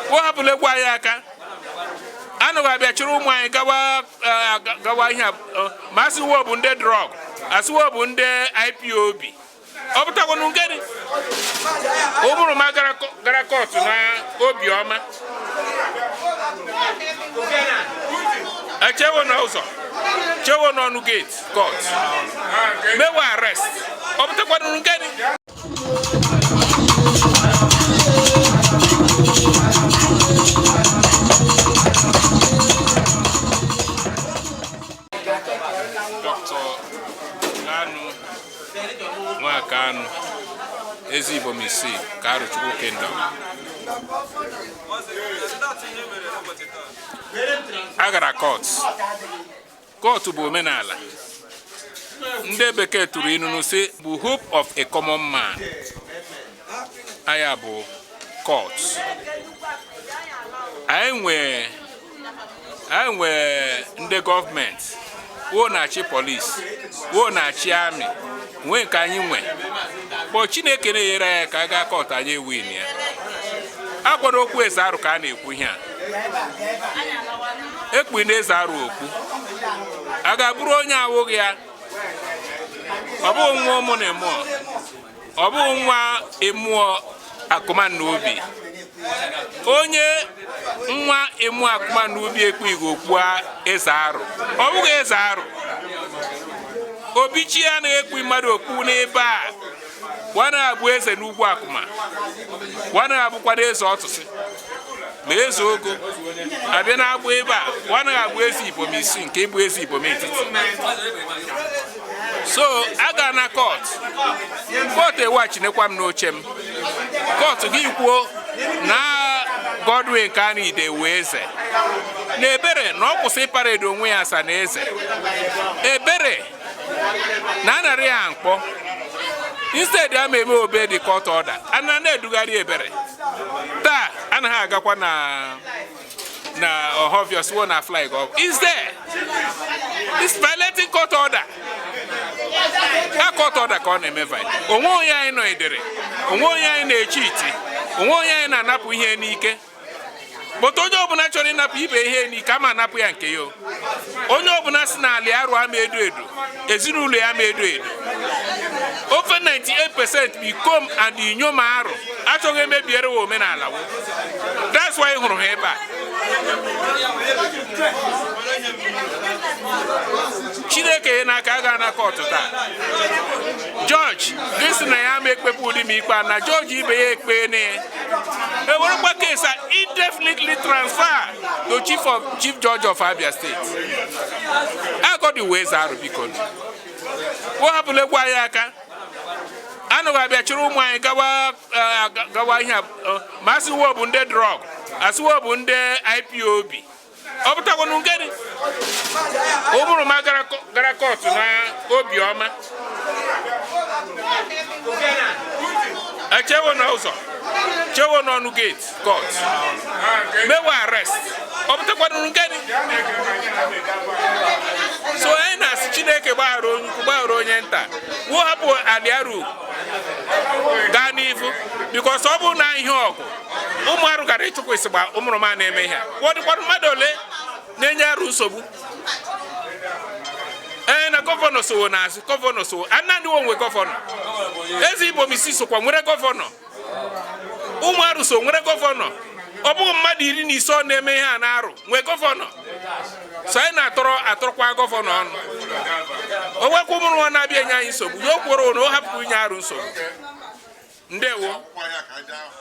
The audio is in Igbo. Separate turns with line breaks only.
Wee hapụla egwu anyị aka. Anụghị abịa chịrị ụmụ anyị gawa gawa ihe ma asịwo bụ ndị drug, asịwo bụ ndị IPOB. Ọ pụtakwanụ ngịnị? Ụmụrụma gara court na obiọma, echewo n'ụzọ, chewo n'ọnụ gate court, mewe arrest. Ọ pụtakwanụ ngịnị? Dr. Kanu Nwakanu, Eze Ibom Isii ka Arochukwu Kingdom. A gara court. Court bụ omenala. Ndị bekee tụrụ inunu sị bụ hope of a common man. Aya bụ court. Anyị nwee ndị gọọmenti wo na-achị, police wo na-achị, army nwee nke anyị nwe kpọ. Chineke na-enyere anyị ka a gaa court, anyị ewin ya. Akwado okwu eze arụ ka a na-ekwu ihe a ekpu na eze arụ okpu a ga-abụrụ onye awụghị ya. Ọ bụghị nwa ụmụ na emụọ, ọ bụghị nwa emụọ akụma na obi. Onye nwa emụọ akụma na obi ekpu igwe okpu eze arụ, ọ bụghị eze arụ. Obichi anaghị ekpu mmadụ okpu n'ebe a. Wana abụ eze n'ugwu akụma, wana abụkwado eze ọtụsị ma eze ogo abịa na-agbụ ebe a. Wana abụ eze Ibom Isii nke ịbụ eze Ibom Etiti. So aga na court, court eweghachitekwa m n'oche m. Court gị kwuo na Godwin Kanu Ide wee eze na ebere na ọ kwụsị parade onwe ya asa na eze ebere na anara ya mkpọ. Instead ama eme obey the court order, ana na-edugharị ebere taa anaghị agakwa na Ọhọfịa siwo na flag up is there is violating court order. A court order ka ọ na-eme violate. Onwe onye anyị nọ edere, onwe onye anyị na-eche iti, onwe onye anyị na-anapụ ihe n'ike. But onye ọbụla chọrọ ịnapụ ibe ihe n'ike, ama anapụ ya nke ya o. Onye ọbụla si n'ala arụ ama edo edo, ezinụlọ ya ama edo edo. Ofe 98% bụ ikom and inyom arụ achọghị emebiere wa omenala wo. That's why ị hụrụ ha ebe a. Chineke n'aka aga na court taa. Judge gị sị na ya ama ekpepụ ụdị m ikpe a na judge ibe ya ekpe na ya ewerekwa case a indefinitely transfer to chief judge of Abia State. Agọdị wee zaa arụ. Biko, wee hapụla egwu anyị aka. Anụghị abịa chịrị ụmụ anyị gawa ihe ma asịwo bụ ndị drug, asịwo bụ ndị IPOB. Ọ pụtakwanụ ngịnị? Ụmụrụma gara court na obiọma, echewo n'ụzọ, chewo n'ọnụ gate court, mewe arrest. Ọ pụtakwanụ ngịnị? So anyị na-asị Chineke gbaghara onye ukwu, gbaghara onye nta, wuo hapụ aliaru gaa n'ifu, because ọ bụrụ na ihe ọgụ ụmụ arụ gara ịchụkwasị gba ụmụrụma na-eme ihe a. Wọdịkwanụ mmadụ ole na-enye arụ nsogbu? Ee, na governor sowo n'azụ, governor sowo anandị onwe governor. Eze Ibom Isii sokwa nwere governor, ụmụ arụ so nwere governor. Ọ bụghị mmadụ 15 ọ na-eme ihe a na-arụ nwee governor. So anyị na-atọrọ atọrọkwa governor ọnụ. O nwekwa ụmụrụ nwa na-abịa enye anyị nsogbu ya. O kwuru na o hapụ inye arụ nsogbu. Ndewo.
Akwụkwọ ya ka aja ahụ.